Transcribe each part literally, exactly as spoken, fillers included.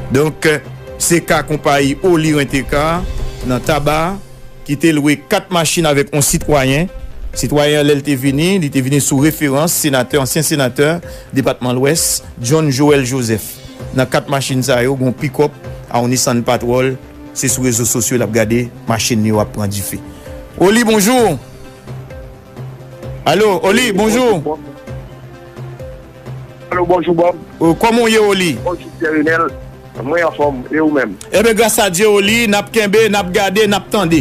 Donk, se ka konpayi Oli Rent-A-Car nan Taba ki te lwe kat machin avèk yon sitwayen. Sitwayen an, lè l te vini, li te vini sou referans senatè, ansyen senatè depatman Lwès, John Joël Joseph. Nan kat machin sa yo, gen yon pikòp a yon Nissan Patrol. Se sou rezo sosyo l ap gade machin yo ap pran dife. Oli, bonjou. Alo, Oli, bonjou. Alo, bonjou, Bob. Kòman w ye, Oli? Bonjou, Pierre Renel. Mwen anfòm, e ou menm? Ebyen, gras a Dye, Oli, n ap kenbe, n ap gade, n ap tande.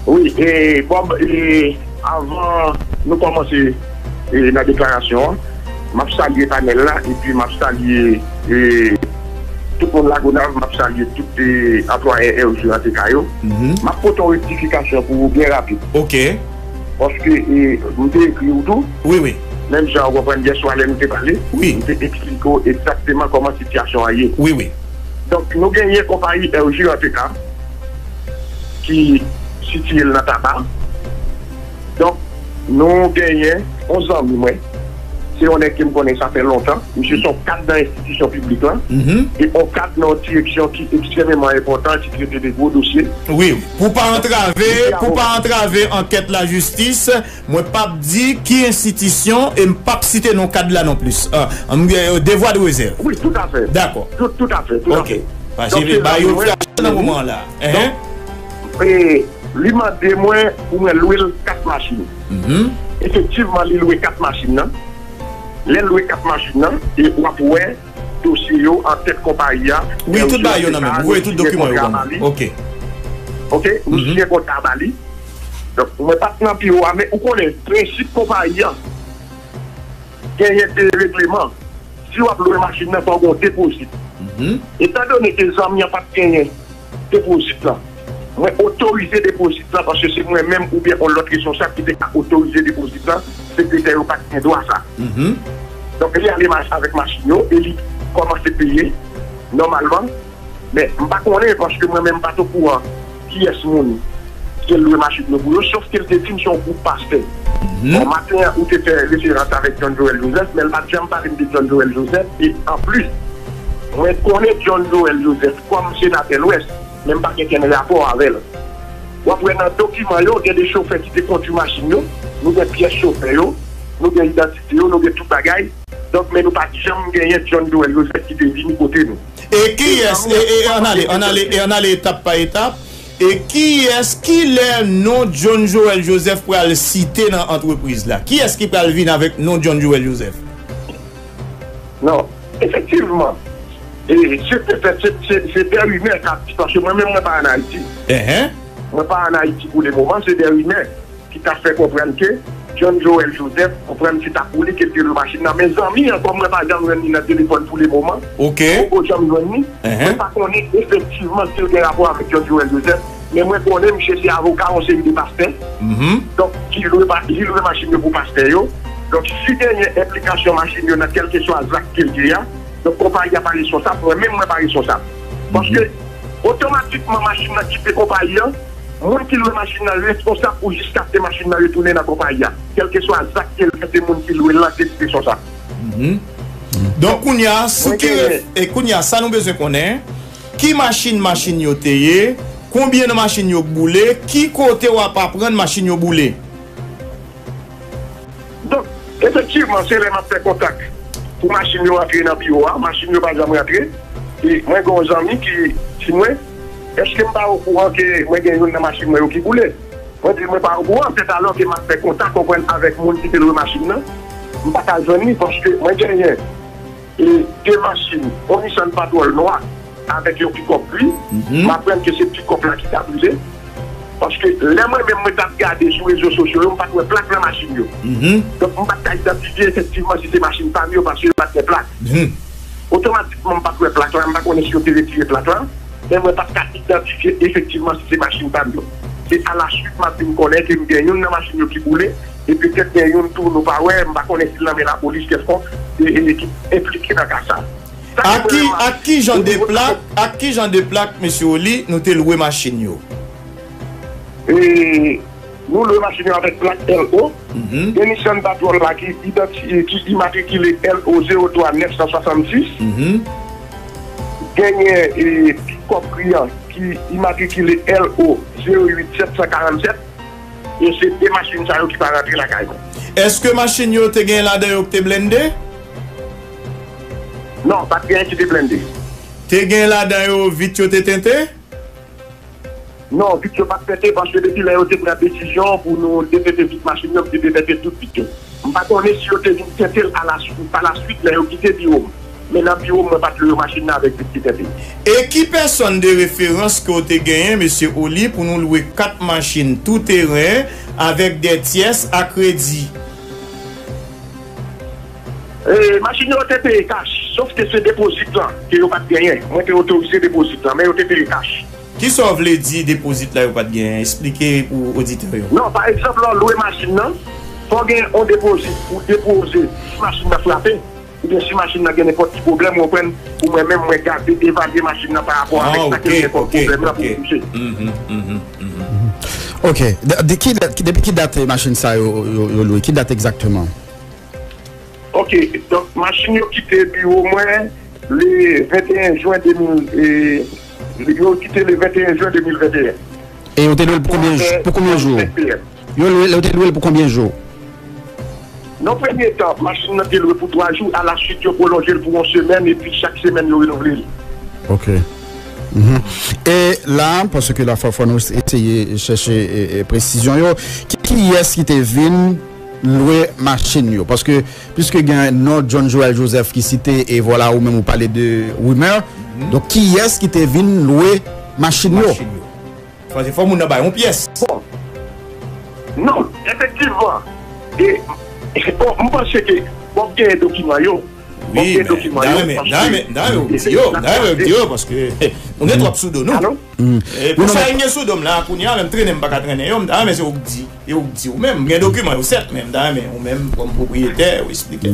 Wi, e, Bob, e, avan nou kòmanse, e, nan deklarasyon an, m ap salye panèl la, epi m ap salye, e, tout moun Lagonav, m ap salye tout, e, anplwayè R J Rent-A-Car yo. M ap pote yon rektifikasyon pou ou byen rapid. Ok. Paske, e, m te ekri w tou. Wi, wi. Menm jan ou konprann yè swa lè nou te pale, wi, m te eksplike w egzakteman kòman sitiyasyon an ye. Wi, wi. Donk, nou genyen konpayi R J Rent-A-Car ki sitiye l nan Taba. Donk, nou genyen yon zanmi mwen. Se yon nèg ke m konnen sa fè lontan. Misye se yon kad nan enstitisyon piblik lan. E yon kad nan yon direksyon ki ekstrèmeman enpòtan, ki trete de gwo dosye. Wi, pou pa antrave, pou pa antrave ankèt lajistis, mwen p ap di ki enstitisyon e m p ap site non kad la non plis. Ah, m gen, euh, devwa de rezèv. Wi, toutafè. Dakò. Tout, toutafè, toutafè. Ok. Paske ba yo flash nan moman la. Donk, e, li mande mwen pou mwen lwe l kat machin. Efektivman, li lwe kat machin nan. Lè l lwe kat machin nan, e w ap wè dosye yo an tèt konpayi a. Wi, tout bagay yo nan men m. Ou voye tout dokiman yo ban mwen. Ok. Ok, nou siyen kontra ba li. Donk, mwen pa t nan biwo a, men ou konnen, prensip konpayi a, genyen de regleman. Si w ap lwe machin nan, fò w gen yon depozit. Etandone ke zanmi an pa t genyen depozit lan, mwen otorize depozit lan, paske se mwen menm oubyen yon lòt responsab ki te ka otorize depozit lan, sekretè yo pa t gen dwa sa. Donk, li ale mach-, avèk machin yo e li kòmanse peye nòmalman. Men, m pa konnen, paske mwen menm m pa t okouran kiyès moun ke l lwe machin yo pou yo, sof ke l te di m se yon gwoup pastè. Bon, maten an, ou te fè referans avèk John Joël Joseph, men l pa t janm pale m de John Joël Joseph. E anplis, mwen konnen John Joël Joseph kòm senatè Lwès, men m pa gen kenn rapò avè l. W ap wè nan dokiman yo, gen de chofè ki te kondui machin yo, nou gen pyès chofè yo, nou gen idantite yo, nou gen tout bagay. Donk, men nou pa t janm genyen John Joël Joseph ki te vini kote nou. E kiyès, e, e, ann ale, ann ale, e ann ale etap pa etap. E kiyès, kilè non John Joël Joseph pral site nan antrepriz la? Kiyès ki pral vin avèk non John Joël Joseph? Non, efektivman. E se petèt, se, se, se de rimè k ap di, paske mwen menm, mwen pa ann Ayiti. Mwen pa ann Ayiti pou le moman, se de rimè ki ta fè konprann ke John Joël Joseph, konprann se ta pou li ke l te lwe machin nan. Men zanmi an, kòm mwen pa janm jwenn li nan telefòn pou le moman, poko janm jwenn li, mwen pa konnen efektivman si l gen rapò avèk John Joël Joseph, men mwen konnen misye se avoka yon seri de pastè. Donk, ki lwe pa-, li lwe machin yo pou pastè yo. Donk, si genyen enplikasyon machin yo nan kèlkeswa zak ke l ye a, donk, konpayi a pa responsab, mwen menm mwen pa responsab. Paske, otomatikman, machin nan kite konpayi an, moun ki lwe machin nan responsab pou jiskaske machin nan retounen nan konpayi a, kèlkeswa zak ke l fè, se moun ki lwe l lan ki responsab. Donk, kounye a, sou ki ref-, e kounye a, sa nou bezwen konnen, ki machin machin yo te ye, konbyen nan machin yo k boule, ki kote w ap aprann machin yo boule? Donk, efektivman, se lè m ap fè kontak pou machin yo rantre nan biwo a, machin yo pa janm rantre. E mwen gen yon zanmi ki di mwen, èske m pa okouran ke mwen gen youn nan machin mwen yo ki boule? Mwen di l mwen pa okouran, sètalò ke m ap fè kontak, konprann, avèk moun ki te lwe machin nan, m pa ka jwenn li paske mwen genyen e de machin, yon Nissan Patrol nwa avèk yon pikòp gri. M aprann ke se pikòp la ki ta brile. Paske lè mwen menm mwen t ap gade sou rezo sosyo yo, m pa t wè plak nan machin yo. Donk, m pa t ka idantifye efektivman si se machin pa m yo paske yo pa t gen plak. Otomatikman, m pa t wè plak la, m pa konnen si yo te retire plak la, men mwen pa t ka idantifye efektivman si se machin pa m yo. Se alaswit m ap vin konnen ke m gen youn nan machin yo ki boule, e petèt gen youn tou nou pa wè, m pa konnen si l nan men lapolis kèlkonk, e, e, ki enplike nan ka sa. Ak ki, ak ki jan de plak, ak ki jan de plak, mesye Oli, nou te lwe machin yo? E, nou lwe machin yo avèk plak L O. Gen Nissan Patrol la ki idanti-, ki imatrikile L O zewo twa nèf san swasannsis. Genyen, e, pikòp Riyan ki imatrikile L O zewo uit sèt san karannsèt. E se de machin sa yo ki pa rantre lakay mwen. Èske machin yo te gen ladan yo ki te blende? Non, pa t gen ki te blende. Te gen ladan yo vit yo te tente? Non, vit yo pa t tente, paske depi lè yo te pran desizyon pou nou detente vit machin yo, m te detente tout vit yo. M pa konnen si yo te vin tente l alaswit, pa laswit lè yo kite biwo m. Men nan biwo m, mwen pa t lwe machin nan avèk vit ki tente. E ki pèsòn de referans ke w te genyen, mesye Oli, pou nou lwe kat machin tou teren avèk de tyès a kredi? E, machin yo te peye kach, sof ke se depozit lan ke yo pa t genyen. Mwen te otorize depozit lan, men yo te peye kach. Kisa w vle di depozit la yo pa t genyen? Esplike pou oditè yo. Non, pa egzanp, lè w lwe machin nan, fò w gen yon depozit pou depoze si machin nan frape, oubyen si machin nan gen nenpòt ki pwoblèm, ou konprann, pou mwen menm, mwen gade, evalye machin nan pa rapò avèk sa ke gen kòm pwoblèm nan pou m touche. Ok. De, de ki dat, depi ki dat, eh, machin sa yo, yo, yo lwe? Ki dat egzakteman? Ok, donk, machin yo kite biwo mwen le venteyen jen de mil, e, yo kite le venteyen jen de mil venteyen. E yo te lwe l pou konbyen, pou konbyen jou? Yo lwe, yo te lwe l pou konbyen jou? Nan premye tan, machin nan te lwe pou twa jou, alaswit yo pwolonje l pou yon semèn, epi chak semèn yo renouvle l. Ok. Mhm. E la, paske la fò, fò nou eseye chèche, e, e, presizyon yo. Ki, kiyès ki te vin lwe machin yo? Paske, piske gen non John Joel Joseph ki site, e vwala ou menm ou pale de rimè. Donk, kiyès ki te vin lwe machin yo? Machin yo. Fò, fò moun nan bay yon pyès. Bon. Non, efektivman. E, e, bon, m panse ke, bon, m genyen dokiman yo. Bon, m genyen dokiman yo, paske m ta renmen, m ta renmen w di yo, m ta renmen w di yo, paske nou gen twòp sou do nou. Alo? E, pou sa, gen sou do m la, kounye a, menm trennen m pa ka trennen yo, m ta renmen se ou k di, e ou k di ou menm. M gen dokiman yo, sèt, men m ta renmen ou menm, kòm pwopriyetè, ou esplike.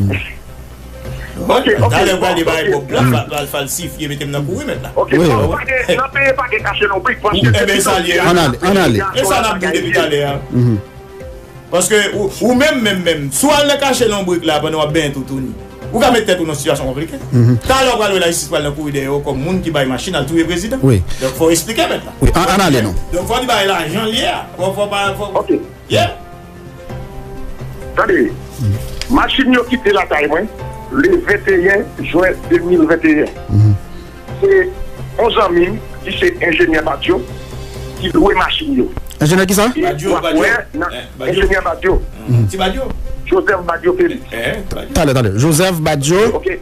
Ok, ok, talè w prale bay Bob la, fal, fal, falsifye, mete m nan kouri mèt la. Ok, non, pa gen, nan peyi pa gen kache lonbrik, paske se pito. Ann ale, ann ale. E sa n ap di w depi talè a. Paske ou, ou menm, menm, menm, si w al nan kache lonbrik la pandan w ap benyen toutouni, ou ka met tèt ou nan sitiyasyon konplike. Talè w pral wè lajistis pral nan kouri dèyè w kòm moun ki bay machin al touye prezidan. Donk, fò w esplike mèt la. Wi, ann, ann ale non. Donk, fò w di bagay la jan l ye a. Fò, fò pa, fò. Ok. Yeah. Tande, machin yo kite lakay mwen le venteyen jen de mil venteyen. Se yon zanmi m ki se enjenyè Badio ki lwe machin yo. Enjenyè kisa? Badio, Badio. Enjenyè Badio. Ti Badio? Joseph Badio Felix. Talè, talè. Joseph Badio. Ok.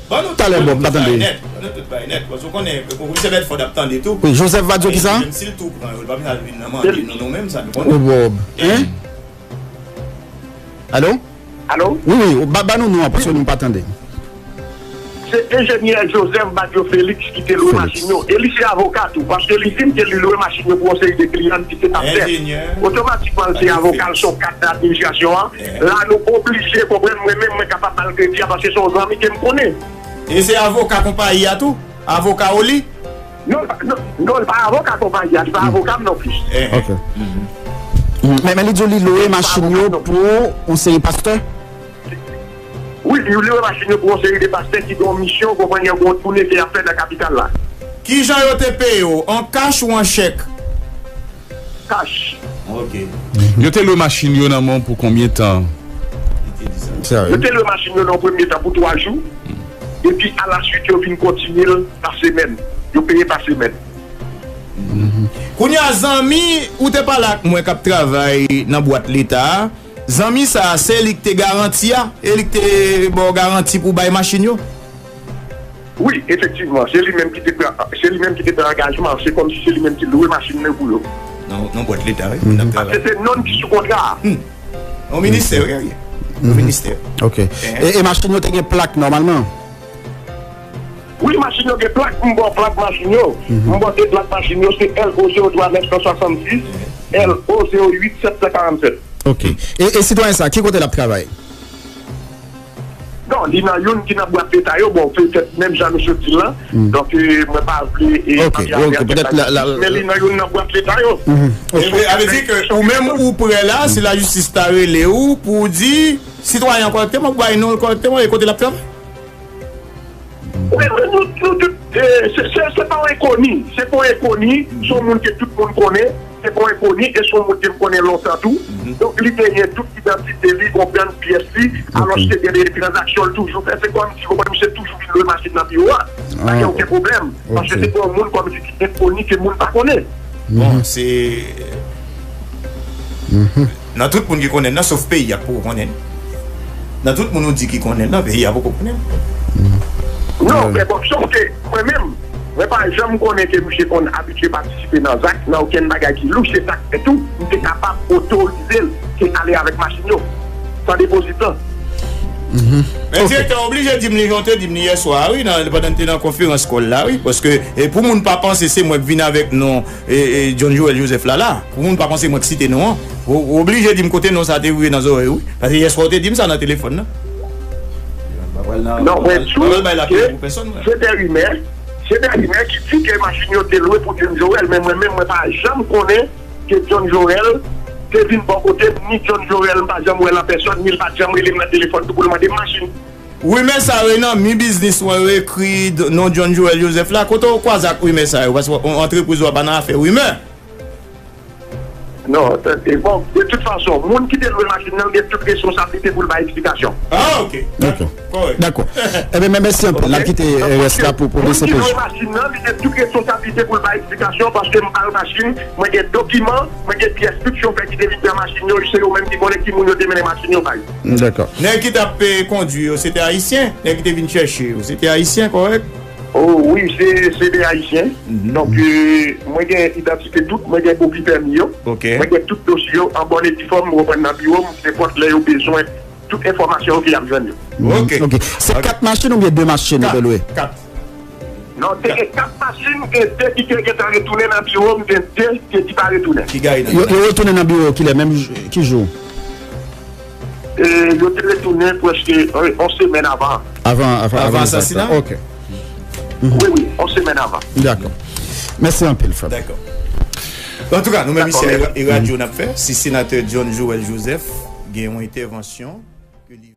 Ban nou tout bagay nèt. Ban nou tout bagay nèt. Paske w konnen, Komisè Bedford ap tande tou. Wi, Joseph Badio kisa? Menm si l tou pran yo, l pa vin al vin nan mande non, nou menm sa nou konnen. Alo? Alo? Wi, wi, ba, ba nou non an, paske nou pa tande. Se enjenyè Joseph Badio Felix ki te lwe machin yo. E li se avoka tou, paske li di m ke li lwe machin yo pou yon seri de kliyan ki se pastè. Otomatikman, l se avoka, l se yon kad nan administrasyon an. La, nou oblije konprann, mwen menm, mwen kapab ba l kredi a, paske se yon zanmi ke m konnen. E se avoka konpayi a tou? Avoka Oli? Non, non, non, li pa avoka konpayi a, li pa avoka m non plis. Ok. Men, men li di w li lwe machin yo pou yon seri pastè? Wi, li lwe machin yo pou yon seri de pastè ki gen yon misyon, konprann, gen yon toune ke y ap fè nan kapital la. Kijan yo te peye w, an kach ou an chèk? Kach. Ok. Yo te lwe machin yo nan men w pou konbyen tan? Yo te lwe machin yo nan premye tan pou twa jou. Epi alaswit, yo vin kontinye l pa semèn. Yo peye pa semèn. Kounye a, zanmi ou te pale ak mwen k ap travay nan bwat leta a, zanmi sa a, se li ki te garanti a? E li ki te ba w garanti pou w bay machin yo? Wi, efektivman, se li menm ki te pran, se li menm ki te pran angajman, se kòmsi se li menm ki lwe machin nan pou yo. Nan, nan bwat leta, wi, moun ap travay. Paske se nonm ki sou kontra a. Yon ministè, wi, wi. Yon ministè. Ok. E, e machin yo te gen plak nòmalman? Wi, machin yo gen plak, m ba w plak machin yo. M ba w de plak machin yo, se L O zewo twa nèf san swasann sis, L O zewo uit sèt san karannsèt. Ok. E, e sitwayen sa, ki kote l ap travay? Non, li nan youn ki nan bwat leta yo, bon, petèt menm jan nou sot di l lan. Donk, e, mwen pa vle, e, ok, ok, petèt la, la, men li nan youn nan bwat leta yo. E, e, sa vle di ke ou menm ou prè la, si lajistis ta rele w pou w di, sitwayen an kòrèkteman, pou bay non l kòrèkteman, e kote l ap travay? Wi, wi, nou, nou tout E, se, se, se pa yon enkoni. Se pa yon enkoni. Se yon moun ke tout moun konnen. Se pa yon enkoni. E se yon moun ke m konnen lontan tou. Donk, li genyen tout idantite li, konprann pyès li. Alòske gen de tranzaksyon l toujou fè. Se kòmsi, konprann, misye toujou vin lwe machin nan biwo a. Pa gen okenn pwoblèm. Paske se pa yon moun kòmsi ki enkoni ke moun pa konnen. Bon, se nan tout moun ki konnen nan, sof peyi a poko konnen. Nan tout moun ou di ki konnen nan, peyi a poko konnen. Non, men bon, sof ke mwen menm, mwen pa janm konnen ke misye konn abitye patisipe nan zak, nan okenn bagay ki lou, se sa k fè tou, m te kapab otorize l ke ale avèk machin yo, san depozit lan. Men direktè oblije di m li, jan w te di m li yè swa a, wi, nan, pandan n te nan konferans kòl la, wi, paske, e, pou moun pa panse se mwen k vin avèk non e, e, John Joel Joseph la, la, pou moun pa panse mwen k site non an, ou, ou oblije di m kote non sa te rive nan zòrèy ou, wi. Paske yè swa ou te di m sa nan telefòn nan. Non, mwen di w, se te rimè, se te rimè ki di ke machin yo te lwe pou John Joel, men mwen menm, mwen pa janm konnen ke John Joel te vin bò kote m, ni John Joel, m pa janm wè l an pèsòn, ni l pa t janm rele m nan telefòn tou pou l mande m machin. Rimè sa yo, e nan Mi Biznis ou an yo ekri d-, non John Joel Joseph la. Kote w kwaze ak rimè sa yo? Paske w, antrepriz ou a pa nan afè rimè. Non, e bon, de tout fason, moun ki te lwe machin nan gen tout responsablite pou l bay eksplikasyon. Ah, ok. Dakò. Kòrèk. Dakò. Ebyen, men mèsi anpil. N ap kite, eh, rès la pou, pou moun ki lwe machin nan, li gen tout responsablite pou l bay eksplikasyon, paske m pa lwe machin, mwen gen dokiman, mwen gen pyès, tout chofè ki te vin pran machin yo, se yo menm ki konnen ki moun yo te mennen machin yo bay. Dakò. Nèg ki t ap, eh, kondui yo, se te ayisyen? Nèg ki te vin chèche yo, se te ayisyen, kòrèk? Oh, wi, se, se de ayisyen. Donk, eh, mwen gen idantite tout, mwen gen kopi pèmi yo. Ok. Mwen gen tout dosye yo, an bòn e di fòm, mwen pran nan biwo m, nenpòt lè yo bezwen tout enfòmasyon yo, ki y ap jwenn yo. Ok. Ok. Se kat machin oubyen de machin ou te lwe? Kat. Non, te gen kat machin, gen de ki te gentan retounen nan biwo m, gen de ki te di pa retounen. Ki gaye nan yo, yo retounen nan biwo ki lè, menm jou, ki jou? E, yo te retounen prèske, e, yon semèn avan. Avan, avan, avan asasina? Ok. Wi, wi, yon semèn avan. Dakò. Mèsi anpil, frè. Dakò. Antouka, nou menm isi, e, e radyo n ap fè. Si senatè John Joel Joseph gen yon entèvansyon ke li